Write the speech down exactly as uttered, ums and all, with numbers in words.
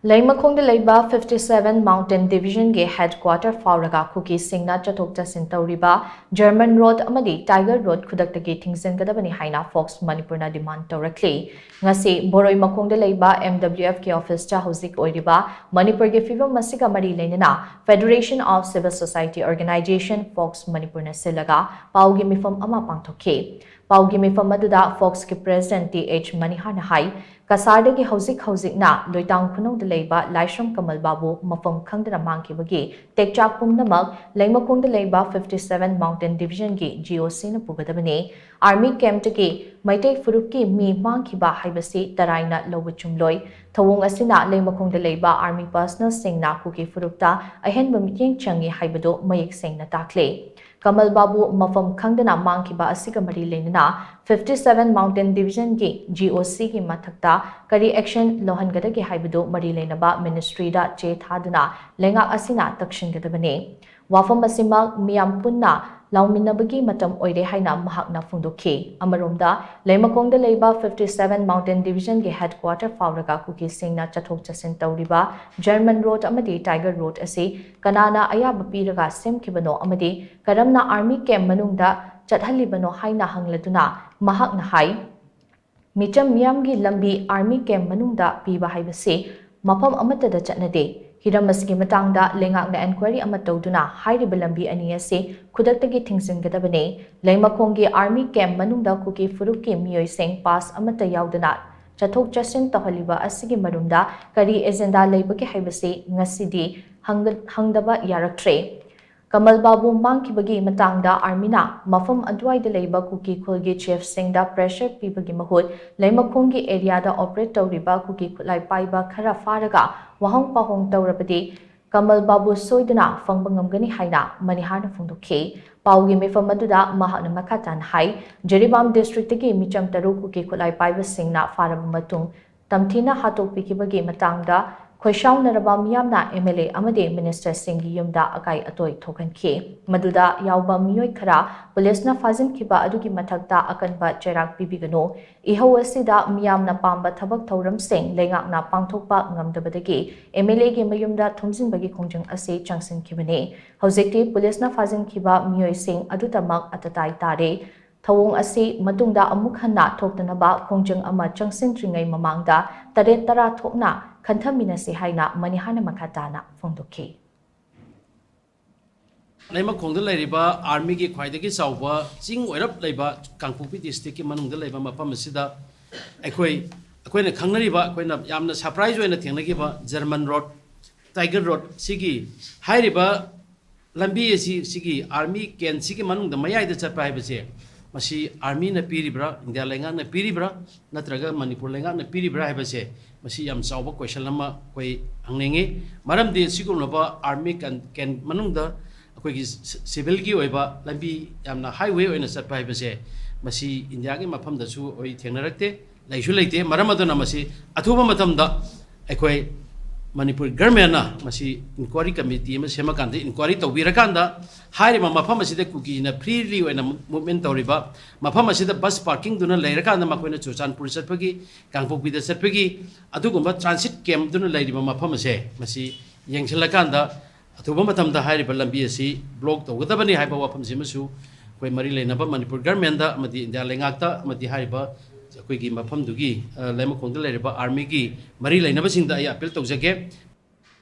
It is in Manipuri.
ꯂꯩꯃꯈꯣꯡꯗ ꯂꯩꯕ fifty seven Mountain Division ꯒꯤ headquarter ꯐꯥꯎꯔꯒ ꯀꯨꯀꯤꯁꯤꯡꯅ ꯆꯠꯊꯣꯛ ꯆꯠꯁꯤꯟ ꯇꯧꯔꯤꯕ German Road ꯑꯃꯗꯤ Tiger Road ꯈꯨꯗꯛꯇꯒꯤ ꯊꯤꯡꯖꯤꯟꯒꯗꯕꯅꯤ ꯍꯥꯏꯅ Fox ꯃꯅꯤꯄꯨꯔꯅ demand ꯇꯧꯔꯛꯂꯤ꯫ ꯉꯁꯤ ꯕꯣꯔꯣꯏ ꯃꯈꯣꯡꯗ ꯂꯩꯕ M W F ꯀꯤ office ꯇ ꯍꯧꯖꯤꯛ ꯑꯣꯏꯔꯤꯕ ꯃꯅꯤꯄꯨꯔꯒꯤ ꯐꯤꯕꯝ ꯑꯁꯤꯒ ꯃꯔꯤ ꯂꯩꯅꯅ Federation of Civil Society Organization, Fox ꯃꯅꯤꯄꯨꯔꯅ ꯁꯤꯜꯂꯒ ꯄꯥꯎꯒꯤ ꯃꯤꯐꯝ ꯑꯃ ꯄꯥꯡꯊꯣꯛꯈꯤ꯫ ꯄꯥꯎꯒꯤ ꯃꯤꯐꯝ ꯑꯗꯨꯗ Fox ꯀꯤ president T H ꯃꯅꯤꯍꯥꯔꯅ ꯍꯥꯏ, ꯀꯁꯥꯔꯗꯒꯤ ꯍꯧꯖꯤꯛ ꯍꯧꯖꯤꯛꯅ ꯂꯣꯏꯇꯥꯡ ꯈꯨꯅꯧꯗ ꯂꯩꯕ ꯂꯥꯏꯁ꯭ꯔꯝ ꯀꯃꯜ ꯕꯥꯕꯨ ꯃꯐꯝ ꯈꯪꯗꯅ ꯃꯥꯡꯈꯤꯕꯒꯤ ꯇꯦꯛꯆꯥꯛ ꯄꯨꯝꯅꯃꯛ ꯂꯩꯃꯈꯣꯡꯗ ꯂꯩꯕ fifty seven Mountain Division ꯒꯤ G O C ꯅ ꯄꯨꯒꯗꯕꯅꯤ꯫ Army camp ꯇꯒꯤ ꯃꯩꯇꯩ ꯐꯨꯔꯨꯞꯀꯤ ꯃꯤ ꯃꯥꯡꯈꯤꯕ ꯍꯥꯏꯕꯁꯤ ꯇꯔꯥꯏꯅ ꯂꯧꯕ ꯆꯨꯝꯂꯣꯏ꯫ ꯊꯧꯑꯣꯡ ꯑꯁꯤꯅ ꯂꯩꯃꯈꯣꯡꯗ ꯂꯩꯕ Army personnel ꯁꯤꯡꯅ ꯀꯨꯀꯤ ꯐꯨꯔꯨꯞꯇ ꯑꯍꯦꯟꯕ ꯃꯤꯠꯌꯦꯡ ꯆꯪꯏ ꯍꯥꯏꯕꯗꯨ ꯃꯌꯦꯛ ꯁꯦꯡꯅ ꯇꯥꯛꯂꯦ꯫ ꯀꯃꯜ ꯕꯥꯕꯨ ꯃꯐꯝ ꯈꯪꯗꯅ ꯃꯥꯡꯈꯤꯕ ꯑꯁꯤꯒ ꯃꯔꯤ ꯂꯩꯅꯅ fifty seven Mountain Division ꯒꯤ G O C ꯒꯤ ꯃꯊꯛꯇ ꯀꯔꯤ action ꯂꯧꯍꯟꯒꯗꯒꯦ ꯍꯥꯏꯕꯗꯨ ꯃꯔꯤ ꯂꯩꯅꯕ ministry ꯗ ꯆꯦ ꯊꯥꯗꯨꯅ ꯂꯩꯉꯥꯛ ꯑꯁꯤꯅ ꯇꯛꯁꯤꯟꯒꯗꯕꯅꯤ꯫ ꯋꯥꯐꯝ ꯑꯁꯤꯃꯛ ꯃꯤꯌꯥꯝ ꯄꯨꯟꯅ ꯂꯥꯎꯃꯤꯟꯅꯕꯒꯤ ꯃꯇꯝ ꯑꯣꯏꯔꯦ ꯍꯥꯏꯅ ꯃꯍꯥꯛꯅ ꯐꯣꯡꯗꯣꯛꯈꯤ꯫ ꯑꯃꯔꯣꯝꯗ, ꯂꯩꯃꯈꯣꯡꯗ ꯂꯩꯕ fifty seven Mountain Division ꯒꯤ headquarter ꯐꯥꯎꯔꯒ ꯀꯨꯀꯤꯁꯤꯡꯅ ꯆꯠꯊꯣꯛ ꯆꯠꯁꯤꯟ ꯇꯧꯔꯤꯕ German Road ꯑꯃꯗꯤ Tiger Road ꯑꯁꯤ ꯀꯅꯥꯅ ꯑꯌꯥꯕ ꯄꯤꯔꯒ ꯁꯦꯝꯈꯤꯕꯅꯣ ꯑꯃꯗꯤ ꯀꯔꯝꯅ Army camp ꯃꯅꯨꯡꯗ ꯆꯠꯍꯜꯂꯤꯕꯅꯣ ꯍꯥꯏꯅ ꯍꯪꯂꯗꯨꯅ ꯃꯍꯥꯛꯅ ꯍꯥꯏ, ꯃꯤꯆꯝ ꯃꯤꯌꯥꯝꯒꯤ ꯂꯝꯕꯤ Army camp ꯃꯅꯨꯡꯗ ꯄꯤꯕ ꯍꯥꯏꯕꯁꯤ ꯃꯐꯝ ꯑꯃꯠꯇꯗ ꯆꯠꯅꯗꯦ꯫ ꯍꯤꯔꯝ ꯑꯁꯤꯒꯤ ꯃꯇꯥꯡꯗ ꯂꯩꯉꯥꯛꯅ enquiry ꯑꯃ ꯇꯧꯗꯨꯅ ꯍꯥꯏꯔꯤꯕ ꯂꯝꯕꯤ ꯑꯅꯤ ꯑꯁꯤ ꯈꯨꯗꯛꯇꯒꯤ ꯊꯤꯡꯖꯤꯟꯒꯗꯕꯅꯤ꯫ ꯂꯩꯃꯈꯣꯡꯒꯤ Army camp ꯃꯅꯨꯡꯗ ꯀꯨꯀꯤ ꯐꯨꯔꯨꯞꯀꯤ ꯃꯤꯑꯣꯏꯁꯤꯡ pass ꯑꯃꯠꯇ ꯌꯥꯎꯗꯅ ꯆꯠꯊꯣꯛ ꯆꯠꯁꯤꯟ ꯇꯧꯍꯜꯂꯤꯕ ꯑꯁꯤꯒꯤ ꯃꯔꯨꯝꯗ ꯀꯔꯤ agenda ꯂꯩꯕꯒꯦ ꯍꯥꯏꯕꯁꯤ ꯉꯁꯤꯗꯤ ꯍꯪꯒ-, ꯍꯪꯗꯕ ꯌꯥꯔꯛꯇ꯭ꯔꯦ꯫ ꯀꯃꯜ ꯕꯥꯕꯨ ꯃꯥꯡꯈꯤꯕꯒꯤ ꯃꯇꯥꯡꯗ Army ꯅ ꯃꯐꯝ ꯑꯗꯨꯋꯥꯏꯗ ꯂꯩꯕ ꯀꯨꯀꯤ ꯈꯨꯜꯒꯤ chief ꯁꯤꯡꯗ pressure ꯄꯤꯕꯒꯤ ꯃꯍꯨꯠ ꯂꯩꯃꯈꯣꯡꯒꯤ area ꯗ operate ꯇꯧꯔꯤꯕ ꯀꯨꯀꯤ ꯈꯨꯠꯂꯥꯏ ꯄꯥꯏꯕ ꯈꯔ ꯐꯥꯔꯒ ꯋꯥꯍꯪ ꯄꯥꯎꯍꯪ ꯇꯧꯔꯕꯗꯤ ꯀꯃꯜ ꯕꯥꯕꯨ ꯁꯣꯏꯗꯅ ꯐꯪꯕ ꯉꯝꯒꯅꯤ ꯍꯥꯏꯅ ꯃꯅꯤꯍꯥꯔꯅ ꯐꯣꯡꯗꯣꯛꯈꯤ꯫ ꯄꯥꯎꯒꯤ ꯃꯤꯐꯝ ꯑꯗꯨꯗ ꯃꯍꯥꯛꯅ ꯃꯈꯥ ꯇꯥꯅ ꯍꯥꯏ, ꯖꯤꯔꯤꯕꯥꯝ district ꯇꯒꯤ ꯃꯤꯆꯝ ꯇꯔꯨꯛ ꯀꯨꯀꯤ ꯈꯨꯠꯂꯥꯏ ꯄꯥꯏꯕꯁꯤꯡꯅ ꯐꯥꯔꯕ ꯃꯇꯨꯡ ꯇꯝꯊꯤꯅ ꯍꯥꯠꯇꯣꯛꯄꯤꯈꯤꯕꯒꯤ ꯃꯇꯥꯡꯗ ꯈꯣꯏꯁꯥꯎꯅꯔꯕ ꯃꯤꯌꯥꯝꯅ ꯑꯦꯝ ꯑꯦꯜ ꯑꯦ ꯑꯃꯗꯤ ꯃꯤꯅꯤꯁꯇꯔꯁꯤꯡꯒꯤ ꯌꯨꯝꯗ ꯑꯀꯥꯏ ꯑꯇꯣꯏ ꯊꯣꯛꯍꯟꯈꯤ꯫ ꯃꯗꯨꯗ ꯌꯥꯎꯕ ꯃꯤꯑꯣꯏ ꯈꯔ ꯄꯨꯂꯤꯁꯅ ꯐꯥꯖꯤꯟꯈꯤꯕ ꯑꯗꯨꯒꯤ ꯃꯊꯛꯇ ꯑꯀꯟꯕ ꯆꯩꯔꯥꯛ ꯄꯤꯕꯤꯒꯅꯨ꯫ ꯏꯍꯧ ꯑꯁꯤꯗ ꯃꯤꯌꯥꯝꯅ ꯄꯥꯝꯕ ꯊꯕꯛ ꯊꯧꯔꯝꯁꯤꯡ ꯂꯩꯉꯥꯛꯅ ꯄꯥꯡꯊꯣꯛꯄ ꯉꯝꯗꯕꯗꯒꯤ ꯑꯦꯝ ꯑꯦꯜ ꯑꯦꯒꯤ ꯃꯌꯨꯝꯗ ꯊꯨꯝꯖꯤꯟꯕꯒꯤ ꯈꯣꯡꯖꯪ ꯑꯁꯤ ꯆꯪꯁꯤꯟꯈꯤꯕꯅꯤ꯫ ꯍꯧꯖꯤꯛꯇꯤ ꯄꯨꯂꯤꯁꯅ ꯐꯥꯖꯤꯟꯈꯤꯕ ꯃꯤꯑꯣꯏꯁꯤꯡ ꯑꯗꯨꯗꯃꯛ ꯑꯇꯇꯥꯏ ꯇꯥꯔꯦ꯫ ꯊꯧꯑꯣꯡ ꯑꯁꯤ ꯃꯇꯨꯡꯗ ꯑꯃꯨꯛ ꯍꯟꯅ ꯊꯣꯛꯇꯅꯕ ꯈꯣꯡꯖꯪ ꯑꯃ ꯆꯪꯁꯤꯟꯗ꯭ꯔꯤꯉꯩ ꯃꯃꯥꯡꯗ ꯇꯔꯦꯠ ꯇꯔꯥ ꯊꯣꯛꯅ ꯈꯟꯊꯃꯤꯟꯅꯁꯤ ꯍꯥꯏꯅ ꯃꯅꯤꯍꯥꯅ ꯃꯈꯥ ꯇꯥꯅ ꯐꯣꯡꯗꯣꯛꯈꯤ꯫ ꯂꯩꯃꯈꯣꯡꯗ ꯂꯩꯔꯤꯕ ꯑꯥꯔꯃꯤꯒꯤ ꯈ꯭ꯋꯥꯏꯗꯒꯤ ꯆꯥꯎꯕ ꯆꯤꯡ ꯑꯣꯏꯔꯞ ꯂꯩꯕ ꯀꯥꯡꯄꯣꯛꯄꯤ ꯗꯤꯁꯇ꯭ꯔꯤꯛꯀꯤ ꯃꯅꯨꯡꯗ ꯂꯩꯕ ꯃꯐꯝ ꯑꯁꯤꯗ ꯑꯩꯈꯣꯏ ꯑꯩꯈꯣꯏꯅ ꯈꯪꯅꯔꯤꯕ, ꯑꯩꯈꯣꯏꯅ ꯌꯥꯝꯅ ꯁꯔꯄ꯭ꯔꯥꯏꯖ ꯑꯣꯏꯅ ꯊꯦꯡꯅꯈꯤꯕ ꯖꯔꯃꯟ ꯔꯣꯗ, ꯇꯥꯏꯒꯔ ꯔꯣꯗ, ꯁꯤꯒꯤ ꯍꯥꯏꯔꯤꯕ ꯂꯝꯕꯤ ꯑꯁꯤ ꯁꯤꯒꯤ ꯑꯥꯔꯃꯤ ꯀꯦꯟꯁꯤꯒꯤ ꯃꯅꯨꯡꯗ ꯃꯌꯥꯏꯗ ꯆꯠꯄ ꯍꯥꯏꯕꯁꯦ, ꯃꯁꯤ ꯑꯥꯔꯃꯤꯅ ꯄꯤꯔꯤꯕ꯭ꯔꯥ, ꯏꯟꯗꯤꯌꯥ ꯂꯩꯉꯥꯛꯅ ꯄꯤꯔꯤꯕ꯭ꯔꯥ, ꯅꯠꯇ꯭ꯔꯒ ꯃꯅꯤꯄꯨꯔ ꯂꯩꯉꯥꯛꯅ ꯄꯤꯔꯤꯕ꯭ꯔꯥ ꯍꯥꯏꯕꯁꯦ, ꯃꯁꯤ ꯌꯥꯝ ꯆꯥꯎꯕ ꯀꯣꯏꯁꯟ ꯑꯃ ꯑꯩꯈꯣꯏ ꯍꯪꯅꯤꯡꯉꯤ꯫ ꯃꯔꯝꯗꯤ ꯁꯤꯒꯨꯝꯂꯕ ꯑꯥꯔꯃꯤ ꯀꯦꯟ ꯃꯅꯨꯡꯗ ꯑꯩꯈꯣꯏꯒꯤ ꯁꯤꯚꯤꯜꯒꯤ ꯑꯣꯏꯕ ꯂꯝꯕꯤ, ꯌꯥꯝꯅ ꯍꯥꯏꯋꯦ ꯑꯣꯏꯅ ꯆꯠꯄ ꯍꯥꯏꯕꯁꯦ, ꯃꯁꯤ ꯏꯟꯗꯤꯌꯥꯒꯤ ꯃꯐꯝꯗꯁꯨ ꯑꯩꯈꯣꯏ ꯊꯦꯡꯅꯔꯛꯇꯦ, ꯂꯩꯁꯨ ꯂꯩꯇꯦ꯫ ꯃꯔꯝ ꯑꯗꯨꯅ ꯃꯁꯤ ꯑꯊꯨꯕ ꯃꯇꯝꯗ ꯑꯩꯈꯣꯏ ꯃꯅꯤꯄꯨꯔ ꯒꯔꯃꯦꯟꯅ ꯃꯁꯤ ꯏꯟꯀ꯭ꯋꯥꯔꯤ ꯀꯃꯤꯇꯤ ꯑꯃ ꯁꯦꯝꯃꯀꯥꯟꯗ ꯏꯟꯀ꯭ꯋꯥꯔꯤ ꯇꯧꯕꯤꯔꯀꯥꯟꯗ ꯍꯥꯏꯔꯤꯕ ꯃꯐꯝ ꯑꯁꯤꯗ ꯀꯨꯀꯤꯅ ꯐ꯭ꯔꯤꯂꯤ ꯑꯣꯏꯅ ꯃꯨꯚꯃꯦꯟ ꯇꯧꯔꯤꯕ ꯃꯐꯝ ꯑꯁꯤꯗ ꯕꯁ ꯄꯥꯔꯀꯤꯡꯗꯨꯅ ꯂꯩꯔꯀꯥꯟꯗ ꯃꯈꯣꯏꯅ ꯆꯨꯔꯆꯥꯟꯄꯨꯔ ꯆꯠꯄꯒꯤ, ꯀꯥꯡꯄꯣꯛꯄꯤꯗ ꯆꯠꯄꯒꯤ ꯑꯗꯨꯒꯨꯝꯕ ꯇ꯭ꯔꯥꯟꯁꯤꯠ ꯀꯦꯝꯞꯇꯨꯅ ꯂꯩꯔꯤꯕ ꯃꯐꯝ ꯑꯁꯦ ꯃꯁꯤ ꯌꯦꯡꯁꯤꯜꯂꯀꯥꯟꯗ ꯑꯊꯨꯕ ꯃꯇꯝꯗ ꯍꯥꯏꯔꯤꯕ ꯂꯝꯕꯤ ꯑꯁꯤ ꯕ꯭ꯂꯣꯛ ꯇꯧꯒꯗꯕꯅꯤ ꯍꯥꯏꯕ ꯋꯥꯐꯝꯁꯤꯃꯁꯨ ꯑꯩꯈꯣꯏ ꯃꯔꯤ ꯂꯩꯅꯕ ꯃꯅꯤꯄꯨꯔ ꯒꯔꯃꯦꯟꯗ ꯑꯃꯗꯤ ꯏꯟꯗꯤꯌꯥ ꯂꯩꯉꯥꯛꯇ ꯑꯃꯗꯤ ꯍꯥꯏꯔꯤꯕ ꯑꯩꯈꯣꯏꯒꯤ ꯃꯐꯝꯗꯨꯒꯤ, ꯑ, ꯂꯩꯃꯈꯣꯡꯗ ꯂꯩꯔꯤꯕ ꯑꯥꯔꯃꯤꯒꯤ ꯃꯔꯤ ꯂꯩꯅꯕꯁꯤꯡꯗ ꯑꯩ ꯑꯄꯤꯜ ꯇꯧꯖꯒꯦ꯫